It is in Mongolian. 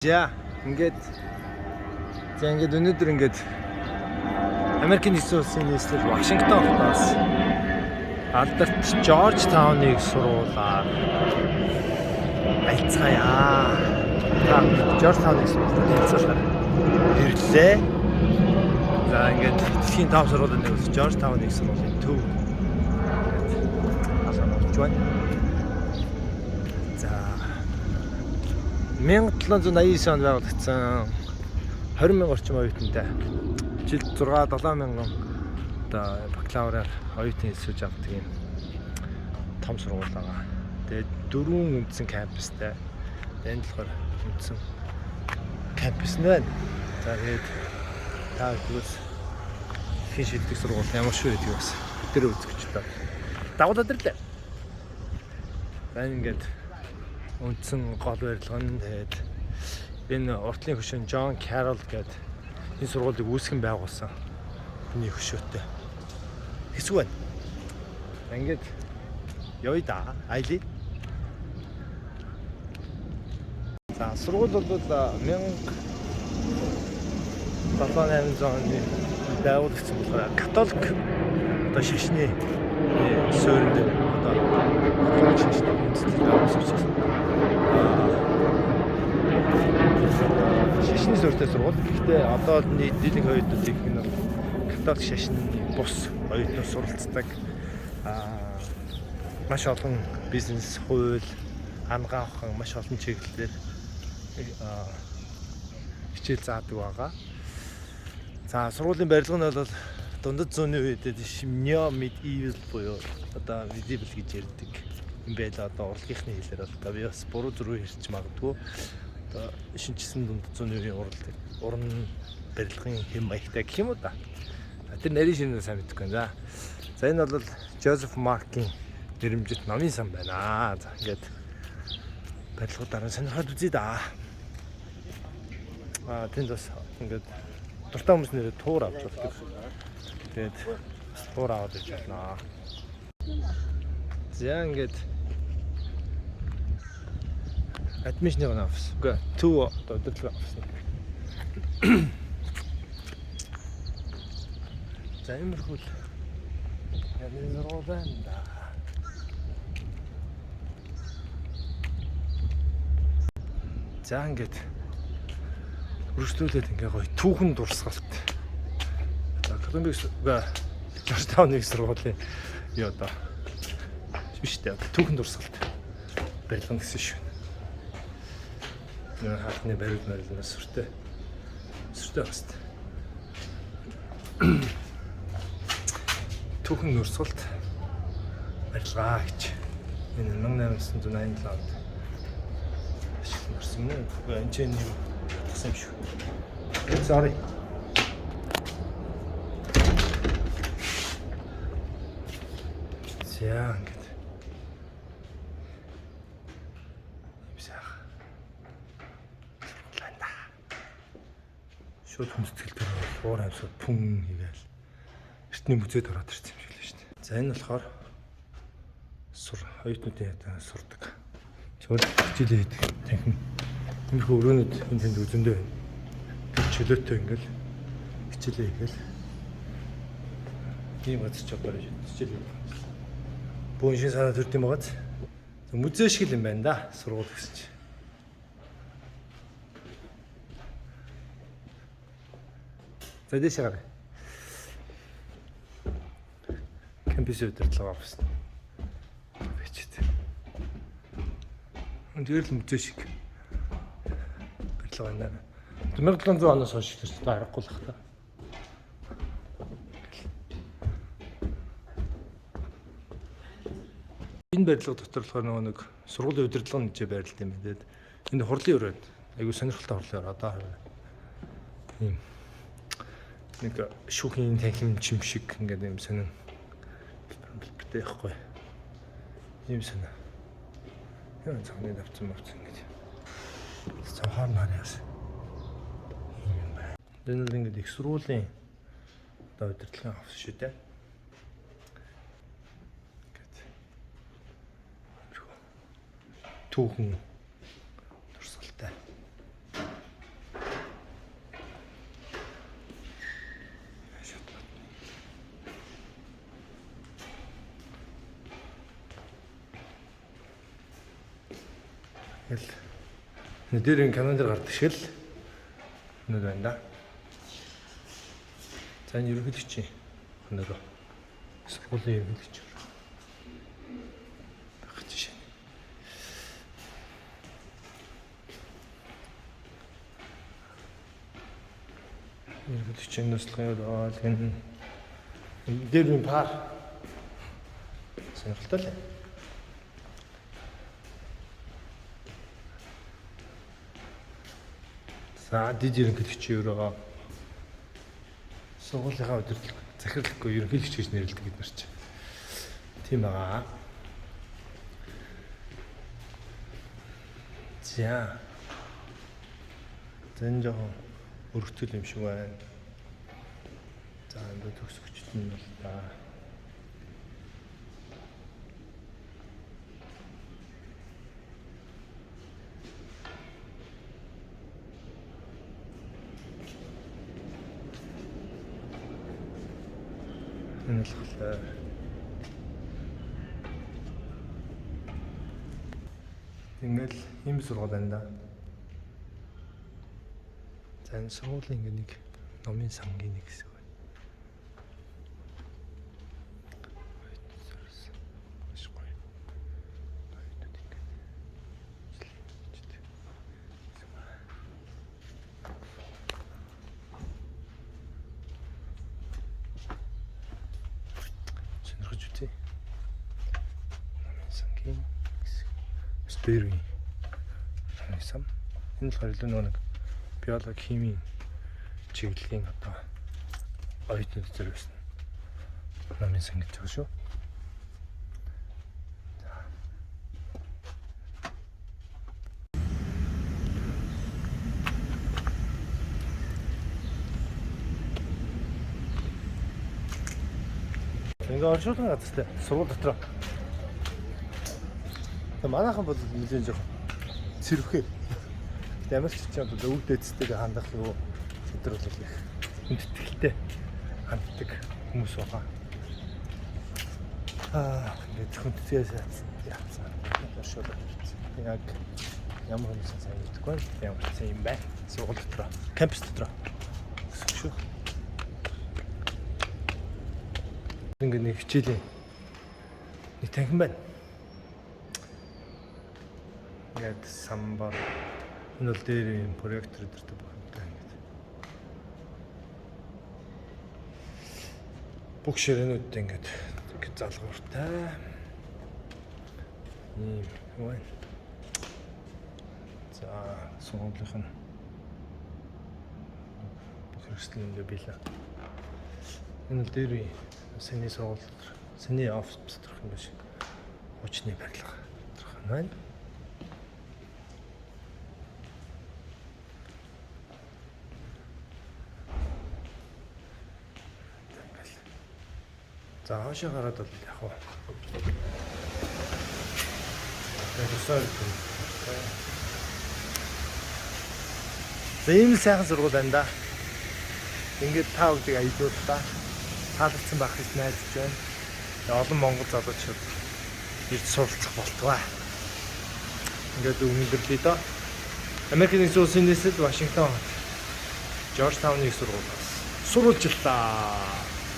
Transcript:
За ингээд за ингээд өнөөдөр ингээд Америкийн нэгдсэн улсын нийслэл Вашингтон хотоос алдарт Жорж Тауныг сургуулаар альцгаая. Та Жорж Тауныг сургуулаар танилцуулахаар ирлээ. За ингээд дэлхийн том сургуулийн нэг бол Жорж Тауныг сургуулийн төв ингээд алга болж байна. За 1789 онд байгуулагдсан 20 мянга орчим оюутантай. Жилд 6 7 мянган одоо бакалавраар оюутан элсүүлж авдаг юм том сургууль байгаа. Тэгээд дөрвөн үндсэн кампустай. Энэ болохоор үндсэн кампус нь байна. За тэгээд та бүхэн дэлхийн шилдэг сургууль ямар шүү гэдгийг бас бид нар үзэх гэж байна. Дагуулад ирлээ. За ингээд үндсэн гол барилга нь тэгээд энэ уртлын хөшөө Джон Каррол гэдэг энэ сургуулийг үүсгэн байгуулсан хүний хөшөөтэй. Хэсэг байна. Ингээд явъя да. Айлий. За сургууль бол 1789 оны байгуулагдсан болохоор католик одоо шашны суурин дээр одоо католик шашны үндэслэл байгуулсан учраас шашны суурьтай сургууль. Гэхдээ одоо нийт дийлэнх оюутнууд их нь бол католик шашны бус оюутнууд суралцдаг. Маш олон бизнес, хууль, ангаа ухаан маш олон чиглэлээр хичээл заадаг байгаа. За сургуулийн барилга нь бол дундад зууны үед neo medieval буюу одоо medieval гэж ярьдаг юм байл. Одоо урлагийнхны хэлээр бол одоо би бас буруу зүрх хэрч магадгүй. Одоо шинэчилсэн дундад зууны үеийн урлаг уран барилгын хэм маягтай гэх юм уу да. Тэр нарийн шинэ сайн мэдэхгүй байна. За энэ бол Жозеф Маркийн нэрэмжит номын сан байна. За ингээд барилгуудаараа сонирхоод үзье да. Тэнд бас ингээд дуртай хүмүүс нэрээ туур авч болдог. Тэгээд бас туур аваад иж болно. За ингээд admission офис. Үгүй төв одоо удирдлага офис. За иймэрхүү л энэ сургууль байна да. За ингээд үргэлжлүүлээд ингээ гоё түүхэн дурсгалт. За Колумбик Жоржтаун нэг сургуулийн юу одоо биш үү түүхэн дурсгалт барилга гэсэн шүү. Нэр хаалтны барил барилнаас сүртэй. Сүртэй байх хэвээр. Түүхэн дурсгалт барилгаа гэж. Энэ 1887 онд ашиглан орсон юм. Үгүй энэ ч нэг татсан юм шүү. Sorry. За ингээд юм сайхан сургууль байна да. Шууд хүндэтгэл дээр уур амьсгал пүн хийгээл эртний музейд ороод ирсэн юм шиг л шүү дээ. За энэ болохоор сур оюутнуудын ядаа сурдаг. Зөвхөн хичээлээ хийдэг танхим. Тиймэрхүү өрөөнүүд энэ тэнд үзэндээ байна. Тэр чөлөөтэй ингээл хичээлээ хийгээл ийм газар ч одоо хичээл хийдэг. Бүүн шин санаа төрд юм байгааз. Музей шиг л юм байна да сургууль гэсэн чинь. За дээшээ гараа. Кампус удирдлага офис. Бичээд. Тэр л музей шиг барилга байна. 1700 оноос хойш эхэлсэн аргагүй л хта. Энэ барилга дотор болохоор нөгөө нэг сургуулийн удирдлага нь жээ байрлалт юм байна. Тэгээд энэ хурлын өрөөнд айгүй сонирхолтой хурлын өрөө одоо ийм нэг шүүхийн танхим чим шиг ингээд юм сонин бэлбэртэй явахгүй. Ийм сонин. Яа цогны давцсан мавцсан ингэж. Цавхаар нараас. Ийм юм байна. Энэ л ингээд их сургуулийн одоо удирдлагын офис шүү дээ. Ингээд түүхэн дурсгалтай. Ингээл нэг дээр энэ канон дээр гардаг шиг л нүд байна да. За, энэ ерөнхийлөгчийн хонороо. Сургуулийн ерөнхийлөгч байх жишээ. Ерөнхийлөгчийн нөөцлөгийн өрөө энэ дээр юм пар сонирхолтой л. За, дид ерөнхийлөгчийн өрөө, сургуулийнхаа удирдлага захирлахгүй ерөнхийлөгч гэж нэрлэдэг бид нар чи. Тийм байгаа. За. Зэн жоохон өргөтгөл юм шиг байна. За, энэ төгсгчд нь бол да. Энэ л болохоор ингээл ийм сургууль байна да. За, энэ сургуулийн ингээ нэг номын сангийн нэг хэсэг байна. Маш гоё. Оюутнууд ингээд ажиллаж. Сонирхож үзье. Номын сангийн хэсэг. Бас дээр үе. Номын сан. Энэ болохоор илүү нөгөө нэг биологи, химийн чиглэлийн одоо оюутнууд зориулсан номын сан гэж байгаа шүү. За. Ингээ оршуулгын газартай сургууль дотор. Тэгээ манайхан бол нэлээд жоох цэрвэхээр. Гэтэ Америкч ч одоо өвөг дээдстэйгээ хандах юу тэд нар бол их хүндэтгэлтэй ханддаг хүмүүс байгаа. Ингээд хүндэтгээс яатсан. Оршуулга хийсэн. Яг ямар хүмүүсээ сайн мэдэхгүй байна. Ямар ч юм байна. Сургууль дотор, кампус дотор гэсэн шүү. Ингээд нэг хичээлийн нэг танхим байна. Ингээд самбар, энэ бол дээр юм проектор өдөртөө бүх юмтай ингээд. Бүх ширээнүүд ингээд ингээд залгууртай. Ийм юм байна. За, сургуулийнх нь бүх хэрэгсэл ингээд биелээ. Энэ бол дээр үе саний сургууль дотор, саний офис доторх юм биш. Хуучны барилга доторх нь байна. Ингээл. За, хоошоо гараад бол яг уу. Тэгээд За, ийм л сайхан сургууль байна да. Ингээд та бүдийг аялууллаа. Таалагдсан байх гэж найдаж байна. Тэгээ олон монгол залуучууд ирж суралцах болтугай. Ингээд өндөрлөе доо. Америкийн нэгдсэн улсын нийслэл Вашингтон хот. Жоржтауны их сургуулиас сурвалжлаа.